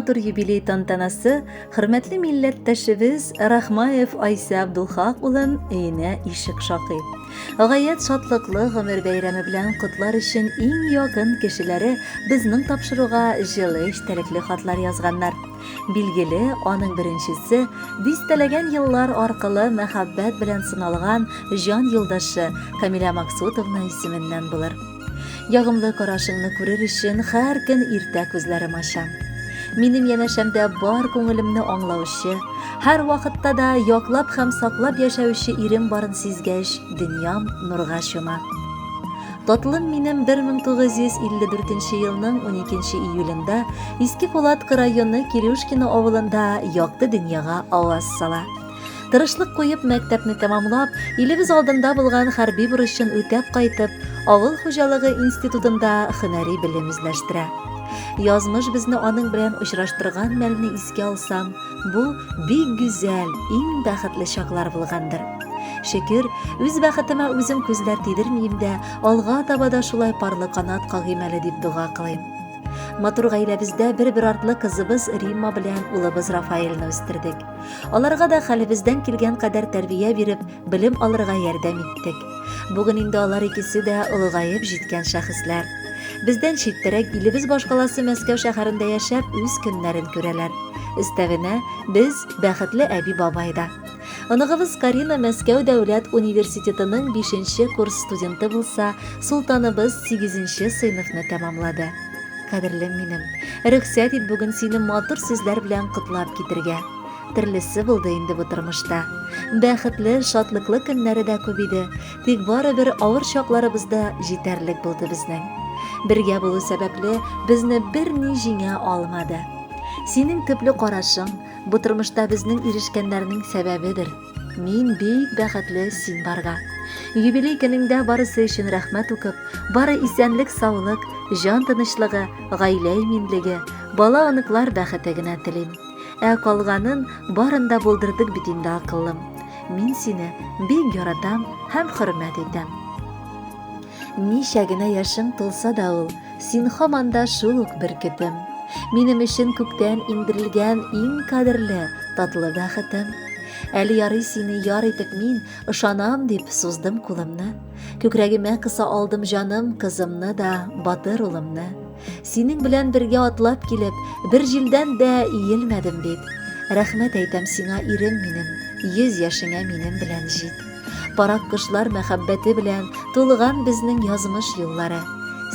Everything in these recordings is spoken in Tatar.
матур юбилей тантанасы хөрмәтле милләттәшебез Рахмаев Айсә Абдулхак улын өенә ишек шакый. Гаять шатлыклы гомер бәйрәме белән котлар өчен иң якын кешеләре безнең тапшыруга җылы истәлекле хатлар язганнар. Билгеле, аның беренчесе, дистәләгән еллар аркылы мәхәббәт белән сыналган җан юлдашы Камилә Максутовна исеменнән булыр. Ягымлы карашыңны күрер өчен һәр көн иртә күзләрем ачам. Минем янәшәмдә бар күңелемне аңлаучы, һәр вакытта да яклап һәм саклап яшәүче ирем барын сизгәч, дөньям нурга чума. Татлым минем 1954 елның 12 июлендә Иске Кулатка районы Кирюшкино авылында якты дөньяга аваз сала. Тырышлык куеп мәктәпне тәмамлап, илебез алдында булган хәрби бурычын үтәп кайтып, авыл хуҗалыгы институтында һөнәри белем үзләштерә. Язмыш безне аның белән очраштырган мәлне искә алсам, Бу бик гүзәл, иң бәхетле чаклар булгандыр. Шөкер, үз бәхетемә үзем күзләр тидермием дә, алга таба да шулай парлы канат кагыйм әле дип дога кылыйм. Матур гаиләбездә бер-бер артлы кызыбыз Римма белән улыбыз Рафаэльне үстердек. Аларга да хәлебездән килгән кадәр тәрбия биреп, белем алырга ярдәм иттек. Бүген инде алар икесе дә олыгаеп җиткән шәхесләр. Бездән читтәрәк илебез башкаласы Мәскәү шәһәрендә яшәп, үз көннәрен күрәләр. Өстәвенә, без бәхетле әби-бабай да. Оныгыбыз Карина Мәскәү дәүләт университетының бишенче курс студенты булса, Солтаныбыз сигезенче сыйныфны тәмамлады. Кадерлем минем, рөхсәт ит бүген сине матур сүзләр белән котлап китергә. Төрлесе булды инде бу тормышта. Бәхетле, шатлыклы көннәре дә күп иде, тик барыбер авыр чакларыбыз да җитәрлек булды безнең. Бергә булу сәбәпле, безне берни җиңә алмады. Синең төпле карашың, бу тормышта безнең ирешкәннәрнең сәбәбедер. Мин бик бәхетле син барга. Юбилей көнеңдә барысы өчен рәхмәт укып, бары исәнлек-саулык, җан тынычлыгы, гаилә иминлеге, бала-оныклар бәхете генә телим. Ә калганын барын да булдырдык бит инде, акыллым. Мин сине бик яратам һәм хөрмәт итәм. Ничә генә яшең тулса да ул, Син һаман да шул ук бөркетем. Минем өчен күктән иңдерелгән иң кадерле, татлы бәхетем. Әле ярый сине яр итеп мин, ышанам дип суздым кулымны. Күкрәгемә кыса алдым җаным, кызымны да, батыр улымны. Синең белән бергә атлап килеп, бер җилдән дә иелмәдем бит. Рәхмәт әйтәм сиңа, ирем минем, 100 яшеңә минем белән җит. Парак кошлар мәхәббәте белән тулган безнең язмыш юллары.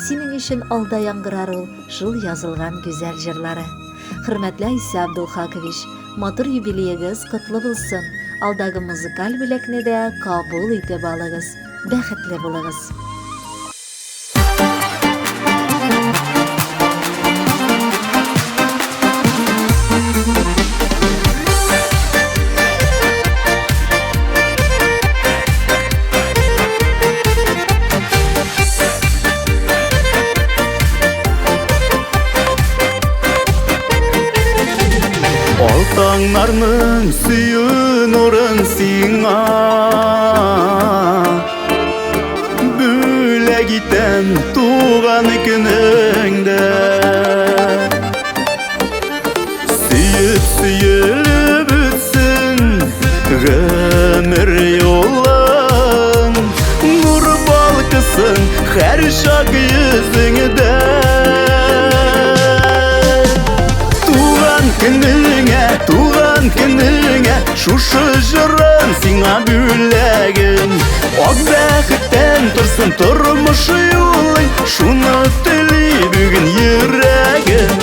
Синең өчен алда яңгырар ул шул язылган гүзәл җырлары. Хөрмәтле Айсә Абдулхакович, матур юбилеегыз котлы булсын, алдагы музыкаль бүләкне дә кабул итеп алыгыз. Бәхетле булыгыз! Таңнарның сөю нурын сиңа Бүләк итәм туган көнеңдә. Сөеп сөелеп үтсен гомер юлың, Нур балкысын һәр чак йөзеңдә. Туган көнеңә, туган көнеңә, Шушы җырым сиңа бүләгем. Ак бәхеттән торсын тормыш юлың, Шуны тели бүген йөрәгем.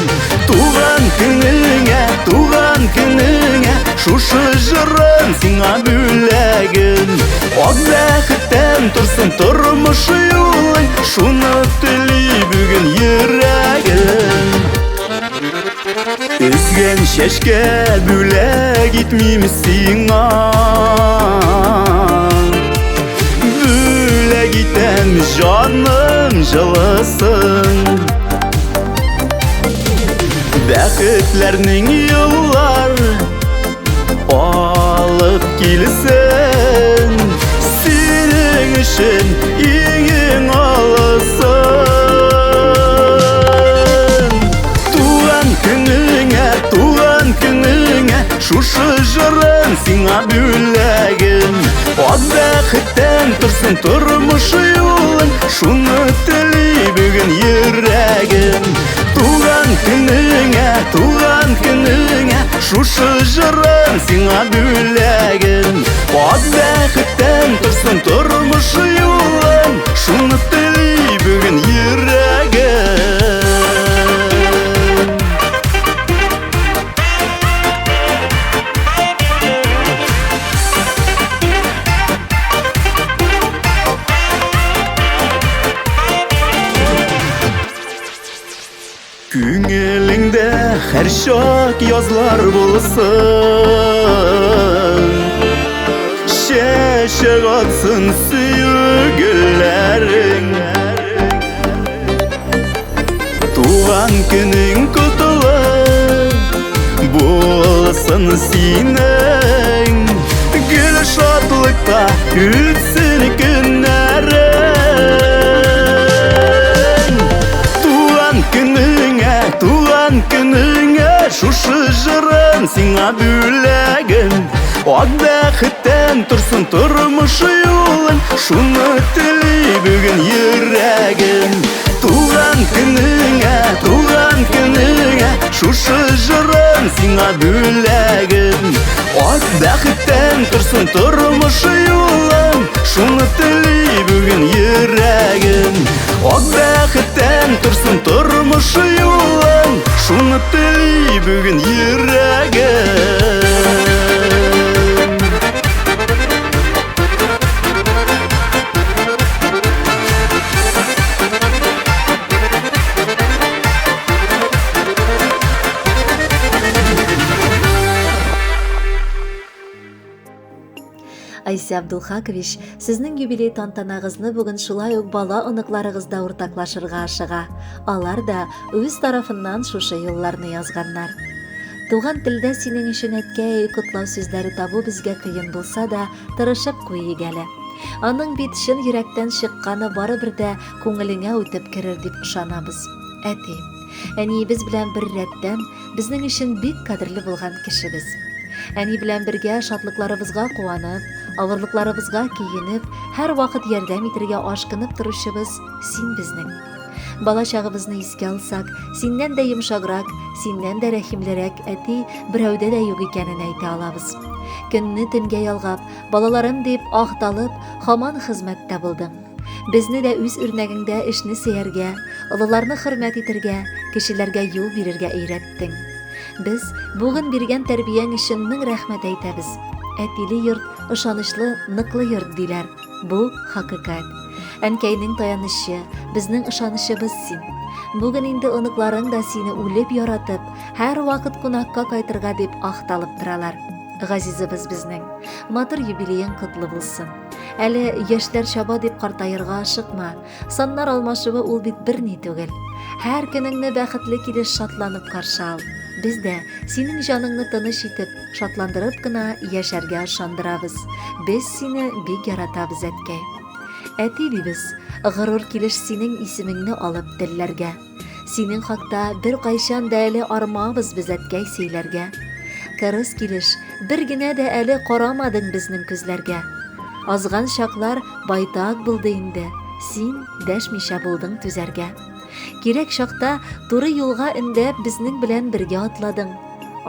Туган көнеңә, туган көнеңә, Шушы җырым сиңа бүләгем. Ак бәхеттән торсын тормыш юлың, Шуны тели бүген йөрәгем. Өзгән чәчкә бүләк итмим сиңа, Бүләк итәм җаным җылысын. Бәхетләрнең юллар алып килсен, Синең өчен иң-иң алысын. Туган көнеңә, көнеңә, шушы җырым сиңа бүләгем. Ат бәхеттән торсын тормыш юлың, шуны тели бүген йөрәгем. Туган көнеңә, туган көнеңә, шушы җырым сиңа бүләгем. Ат бәхеттән торсын тормыш юлың, шуны тели бүген йөрәгем. Күңелеңдә һәрчак язлар булсын, Чәчәк атсын сөю гөлләрең. Туган көнең котлы булсын синең, Гел шатлыкта үтсен көннәрең. Туган көнеңә, туган көнеңә, шушы җырым сиңа бүләгем. Ак бәхеттән торсын тормыш юлың, шуны тели бүген йөрәгем. Туган көнеңә, туган көнеңә, шушы җырым сиңа бүләгем. Ак бәхеттән торсын тормыш юлың, шуны тели бүген йөрәгем. Ак бәхеттән торсын тормыш юлың, шуны тели бүген йөрәгем. Айся Абдулхакович, сезнең юбилей тантанагызны бүген шулай ук бала оныкларыгыз да уртаклашырга ашыга. Алар да үз тарафыннан шушы юлларны язганнар. Туган телдә синең өчен әткәй котлау сүзләре табу безгә кыен булса да, тырышып куйыйк әле. Аның бит чын йөрәктән чыкканы барыбер дә күңелеңә үтеп керер дип ышанабыз. Әти, әниебез белән бер рәттән, безнең өчен бик кадерле булган кешебез. Әни белән бергә шатлыкларыбызга куанып, авырлыкларыбызга көенеп, һәрвакыт ярдәм итергә ашкынып торучыбыз син безнең. Бала чагыбызны искә алсак, синнән дә йомшаграк, синнән дә рәхимлерәк әти берәүдә дә юк икәнен әйтә алабыз. Көнне төнгә ялгап, балаларым дип ахталып, хаман хезмәттә булдың. Безне дә үз үрнәгеңдә эшне сөяргә, олыларны хөрмәт итергә, кешеләргә юл бирергә өйрәттең. Без бүген биргән тәрбияң өчен мең рәхмәт әйтәбез. Әтиле йорт, ышанычлы, ныклы йорт, диләр. Бу, хакыйкать. Әнкәйнең таянычы, безнең ышанычыбыз син. Бүген инде оныкларың да сине үлеп яратып, һәрвакыт кунакка кайтырга дип ахталып торалар. Газизыбыз безнең, матур юбилеең котлы булсын. Әле яшьләр чаба дип картаерга ашыкма. Саннар алмашуы ул бит берни түгел. Һәр көнеңне бәхетле килеш шатланып каршы ал. Без дә синең җаныңны тыныч итеп, шатландырып кына яшәргә ышандырабыз. Без сине бик яратабыз, әткәй. Әти дибез, горур килеш синең исемеңне алып телләргә. Синең хакта беркайчан да әле армабыз без, әткәй, сөйләргә. Кырыс килеш, бер генә дә әле карамадың безнең күзләргә. Азган чаклар байтак булды инде, син дәшмичә булдың түзәргә. Кирәк чакта туры юлга өндәп безнең белән бергә атладың.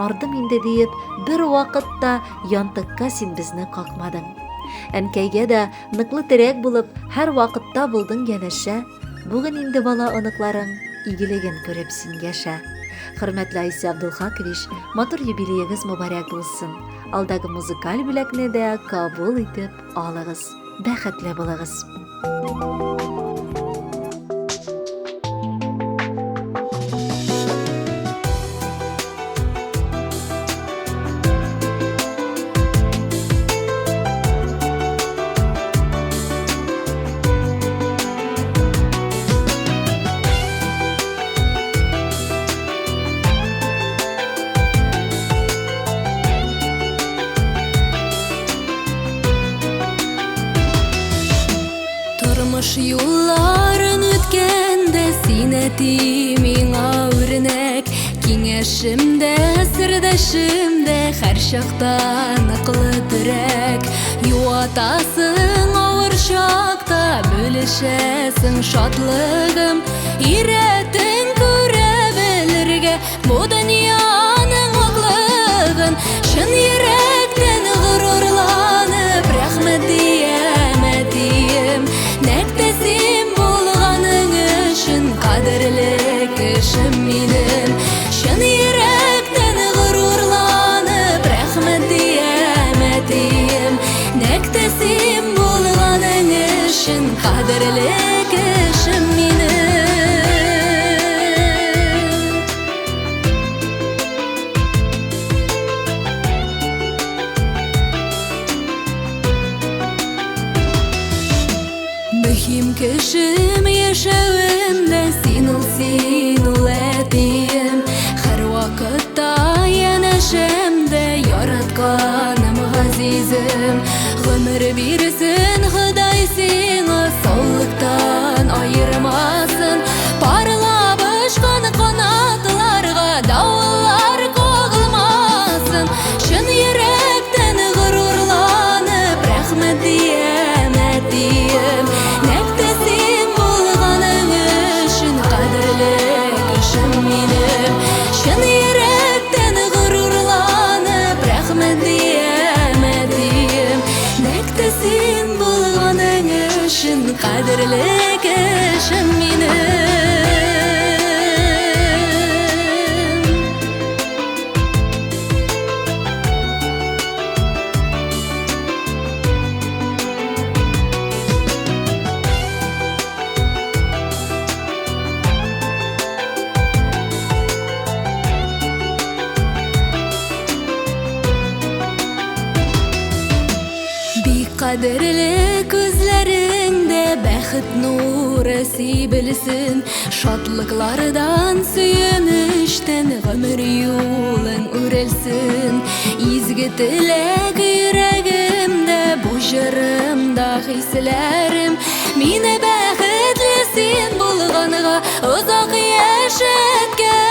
Ардым инде диеп, бер вакыт та янтыкка син безне какмадың. Әнкәйгә дә ныклы терәк булып, һәр вакытта булдың янәшә. Бүген инде бала оныкларың игелеген күреп син яшә. Хөрмәтле Айся Абдулхакович, матур юбилеегыз мөбарәк булсын. Алдагы музыкаль бүләкне дә кабул итеп алыгыз. Бәхетле булыгыз. Тормыш юлларын үткәндә син әти миңа үрнәк. Киңәшем дә, сердәшем дә, һәр чакта ныклы терәк. Юатасың авыр чакта, бүлешәсең шатлыгым. Өйрәттең күрә белергә бу дөньяның ваклыгын. Чын йөрәктән горурланып, рәхмәт диям, әтием. Нәкъ тә син булганың өчен кадерле кешем минем. Чын йөрәктән горурланып, рәхмәт диям, әтием. Нәкъ тә син булганың өчен кадерле кешем минем. Мөһим кешем яшәвемдә син ул, син ул, әтием. Һәрвакытта янәшәмдә яратканым, газизем. Гомер бирсен Ходай сиңа, саулыктан аермасын. Парлап очкан канатларга давыллар кагылмасын. Чын йөрәктән горурланып, рәхмәт диям, әтием. Нәкъ тә син булганың өчен кадерле кешем минем. Чын йөрәктән горурланып, рәхмәт диям, әтием. Нәкъ тә син булганың өчен кадерле кешем минем. Бик кадерле күзләреңдә бәхет нуры сибелсен, шатлыклардан, сөенечтән гомер юлың үрелсен. Изге теләк йөрәгемдә, бу җырымда хисләрем. Мине бәхетле син булганга озак яшәткәем.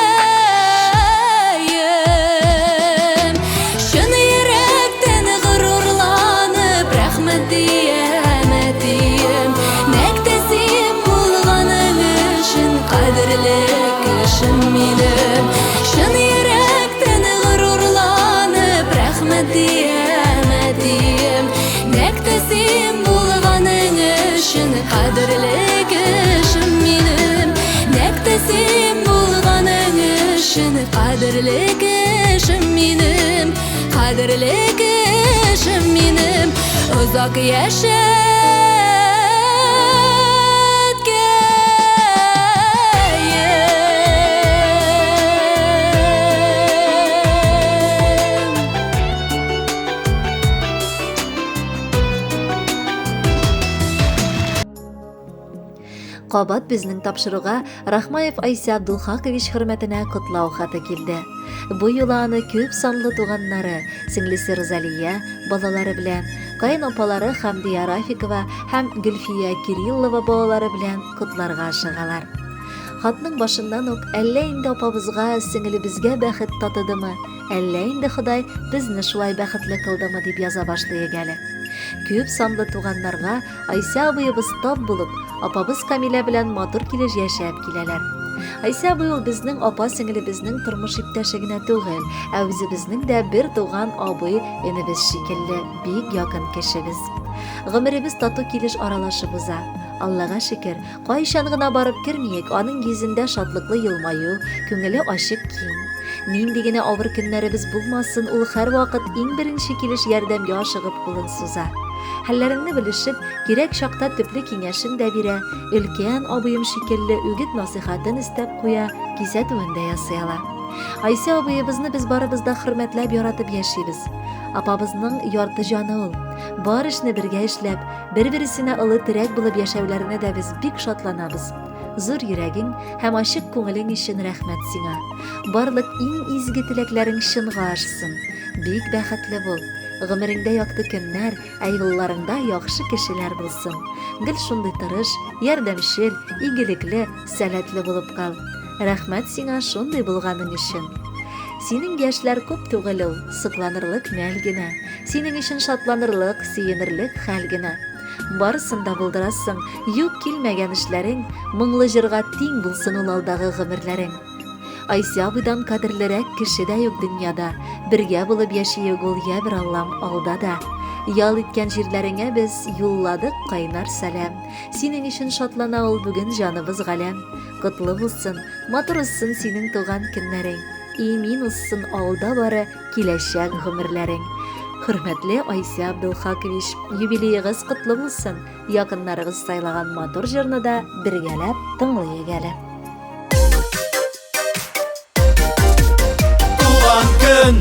Чын йөрәктән горурланып, рәхмәт диям, әтием. Нәкъ тә син булганың өчен кадерле кешем минем. Чын йөрәктән горурланып, рәхмәт диям, әтием. Нәкъ тә син булганың өчен кадерле кешем минем. Нәкъ тә син булганың өчен кадерле кешем минем. Кадерле кешем минем. Озак яшәткәем. Кабат безнең тапшыруга Рахмаев Айся Абдулхакович хөрмәтенә котлау хаты килде. Бу юлы аны күп санлы туганнары, сеңлесе Розалия, балалары белән, каен апалары Хамдия Рафикова һәм Гөлфия Кириллова балалары белән котларга ашыгалар. Хатның башыннан ук әллә инде апабызга, сеңелебезгә бәхет татыдымы, әллә инде Ходай безне шулай бәхетле кылдымы дип яза башлыйк әле. Күп санлы туганнарга Айся абыебыз тап булып, апабыз Камилә белән матур килеш яшәп киләләр. Айся абый ул безнең апа-сеңелебезнең тормыш иптәше генә түгел, ә үзебезнең дә бер туган абый энебез шикелле бик якын кешебез. Гомеребез тату килеш аралашып уза. Аллага шөкер, кайчан гына барып кермиек, аның йөзендә шатлыклы елмаю, күңеле ачык киң. Нинди генә авыр көннәребез булмасын, ул һәрвакыт иң беренче килеш ярдәмгә ашыгып кулын суза. Хәлләреңне белешеп, кирәк чакта төпле киңәшен дә бирә, өлкән абыем шикелле үгет-насыйхатын өстәп куя, кисәтүен дә ясый ала. Айся абыебызны без барыбыз да хөрмәтләп, яратып яшибез. Апабызның ярты җаны ул. Бар эшне бергә эшләп, бер-бересенә олы терәк булып яшәүләренә дә без бик шатланабыз. Зур йөрәгең һәм ачык күңелең өчен рәхмәт сиңа. Барлык иң изге теләкләрең чынга ашсын. Бик бәхетле бул. Гомереңдә якты көннәр, ә юлларыңда яхшы кешеләр булсын. Гел шундый тырыш, ярдәмчел, игелекле, сәләтле булып кал. Рәхмәт сиңа шундый булганың өчен. Синең яшьләр күп түгел ул, сокланырлык мәл генә. Синең өчен шатланырлык, сөенерлек хәл генә. Барысын да булдырасың, юк килмәгән эшләрең, моңлы җырга тиң булсын ул алдагы гомерләрең. Айся абыйдан кадерлерәк кеше дә юк дөньяда. Бергә булып яшиек ул я бер Аллам алда да. Ял иткән җирләреңә без юлладык кайнар сәлам. Синең өчен шатлана ул бүген җаныбыз галәм. Котлы булсын, матур узсын синең туган көннәрең. Имин узсын алда бары киләчәк гомерләрең. Хөрмәтле Айся Абдулхакович, юбилеегыз котлы булсын. Якыннарыгыз сайлаган матур җырны да бергәләп тыңлыйк әле. Туган көн,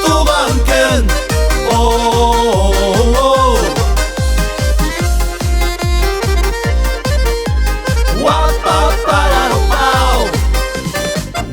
туган көн, о-о-о. Уа-па-па-ра-пау.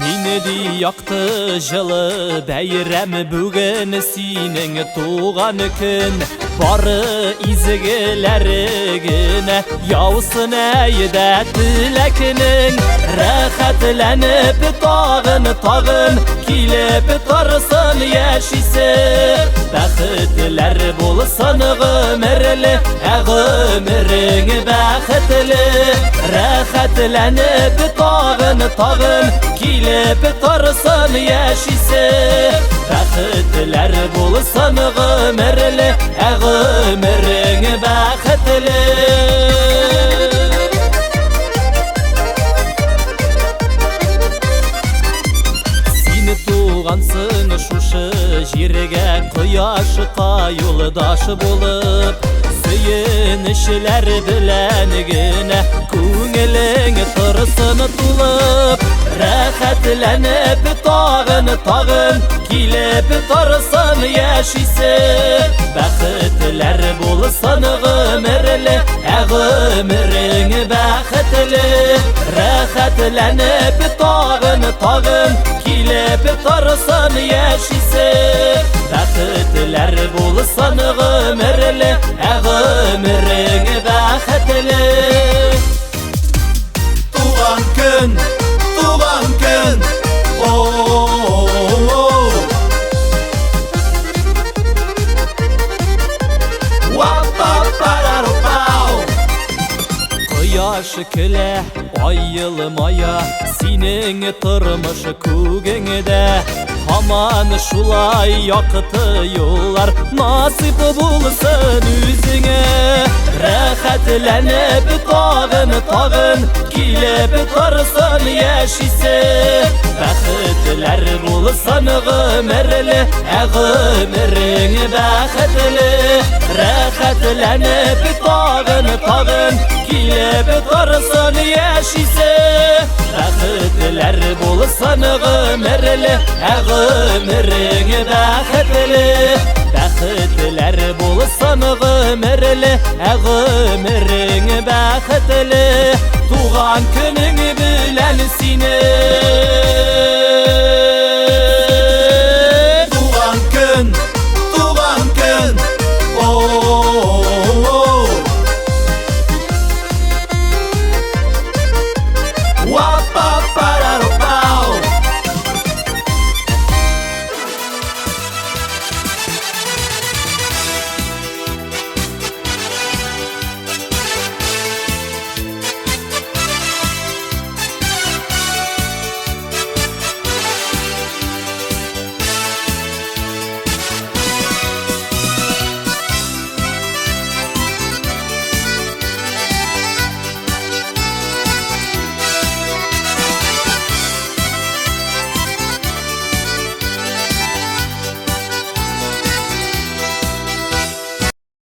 Нинди якты җылы бәйрәм бүген синең туган көн. Бары изгеләре генә яусын әйдә теләкнең. Рәхәтләнеп тагын тагын килеп торсын яшисе. Бәхетләр булсын гомерле, ә гомерең бәхетле. Рәхәтләнеп тагын тагын килеп торсын яшисе. Бәхетләр булсын гомерле, ә гомерең бәхетле. Син тугансың шушы җиргә кояшка юлдаш булып, сөенечләр белән генә күңелең торсын тулып, рәхәтләнеп тагын тагын килеп торсын яшисе. Бәхетләр булсын гомерле, ә гомерең бәхетле. Рәхәтләнеп тагын тагын килеп торсын яшисе. Бәхетләр булсын гомерле, ә гомерең бәхетле. Туган көн, туган көн, о-о-о. Уа-па-па-ра-пау. Кояш көлә, ай елмая, синең тормыш күгеңдә. Һаман шулай якты юллар насыйп булсын үзеңә. Рәхәтләнеп тагын тагын килеп торсын яшисе. Бәхетләр булсын гомерле, ә гомерең бәхетле. Рәхәтләнеп тагын тагын килеп торсын яшисе. Бәхетләр булсын гомерле, ә гомерең бәхетле. Бәхетләр булсын гомерле, ә гомерең бәхетле. Туган көнең белән сине.